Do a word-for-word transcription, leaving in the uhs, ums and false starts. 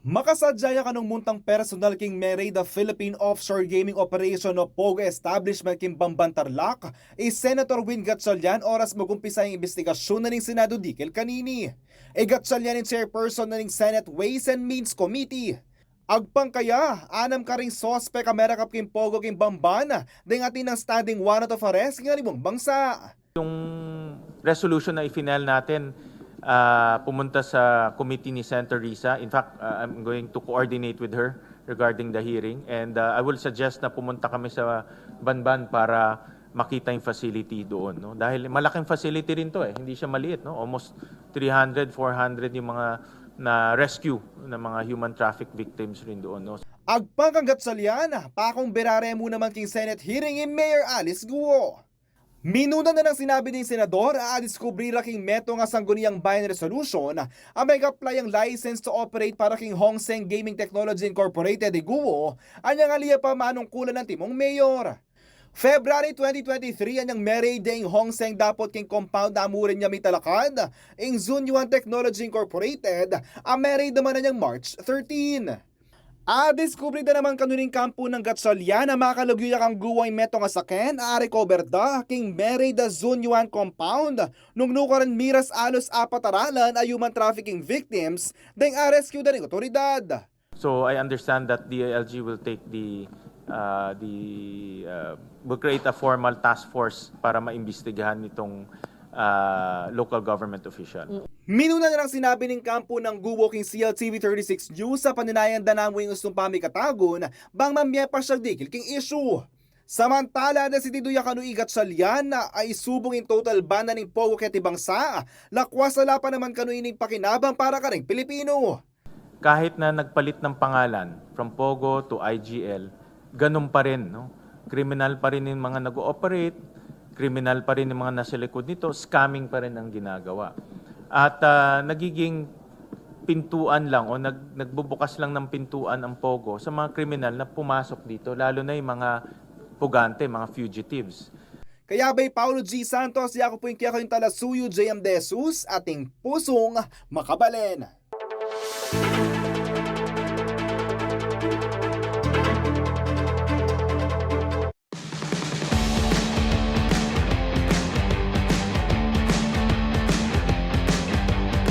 Makasadya ya kanung muntang personal king Merida Philippine Offshore Gaming Operation o POGO establishment king Bamban, Tarlac, i Senator Win Gatchalian oras mag-umpisa ing imbestigasyun na ning Senado dikil kanini. I Gatchalian ing chairperson na ning Senate Ways and Means Committee. Agpang kaya, anam karing suspek a merakap king POGO king Bamban, deng atin nang standing warrant of arrest king aliwang bangsa. Yung resolution na i-file natin, ah, pumunta sa committee ni Senator Risa. In fact, ah, I'm going to coordinate with her regarding the hearing. And, ah, I will suggest na pumunta kami sa Bamban para makita yung facility doon, no? Dahil malaking facility rin 'to, eh. Hindi siya maliit, no? Almost three hundred, four hundred yung mga na-rescue na mga human traffic victims rin doon, no? Agpang kang Gatchalian, pakung birare mu naman king Senate hearing i Mayor Alice Guo. Minuna na nang sinabi ning senador a adiskubre ra king metung a Sangguniang Bayan resolution a meg-apply ing license to operate para king Hong Seng Gaming Technology Incorporated i Guo, anyang ali ya pamanungkulan antimong mayor. February twenty twenty-three anyang me-raid ing Hong Seng dapot king compound a mu rin ya mitalakad ing Zunyuan Technology Incorporated, a me-raid naman anyang March thirteen. Adiskubre da naman kanu ning kampo nang Gatchalian a makalugyu ya kang Guo ing metung a saken a arecover da king me-raid a Zunyuan compound, nung nukarin miras alos apat a ralan a human trafficking victims deng a-rescue da ning otoridad. So I understand that D I L G will take the, uh, the, uh, will create a formal task force para maimbestigahan nitong, uh, local government official. Minuna na nang sinabi ning kampo nang Guo king C L T V thirty-six News a paninayan da na mu ing ustung pamikatagun bang mamye pa siya dikil king issue. Samantala, desididu ya kanu i Gatchalian a isubung ing total ban na ning POGO keti bangsa, lakwas ala pa naman kanu ining pakinabang para karing Pilipino. Kahit na nagpalit ng pangalan, from POGO to I G L, ganun pa rin, no? Kriminal pa rin yung mga nag-ooperate, kriminal pa rin yung mga nasa likod nito, scamming pa rin ang ginagawa. At, ah, nagiging pintuan lang o nag-, nagbubukas lang ng pintuan ang POGO sa mga kriminal na pumasok dito, lalo na yung mga pugante, mga fugitives. Kaya bay Paulo G Santos, ya ku pu ing kekayung talasuyu, J M De Jesus, ating pusung makabalen.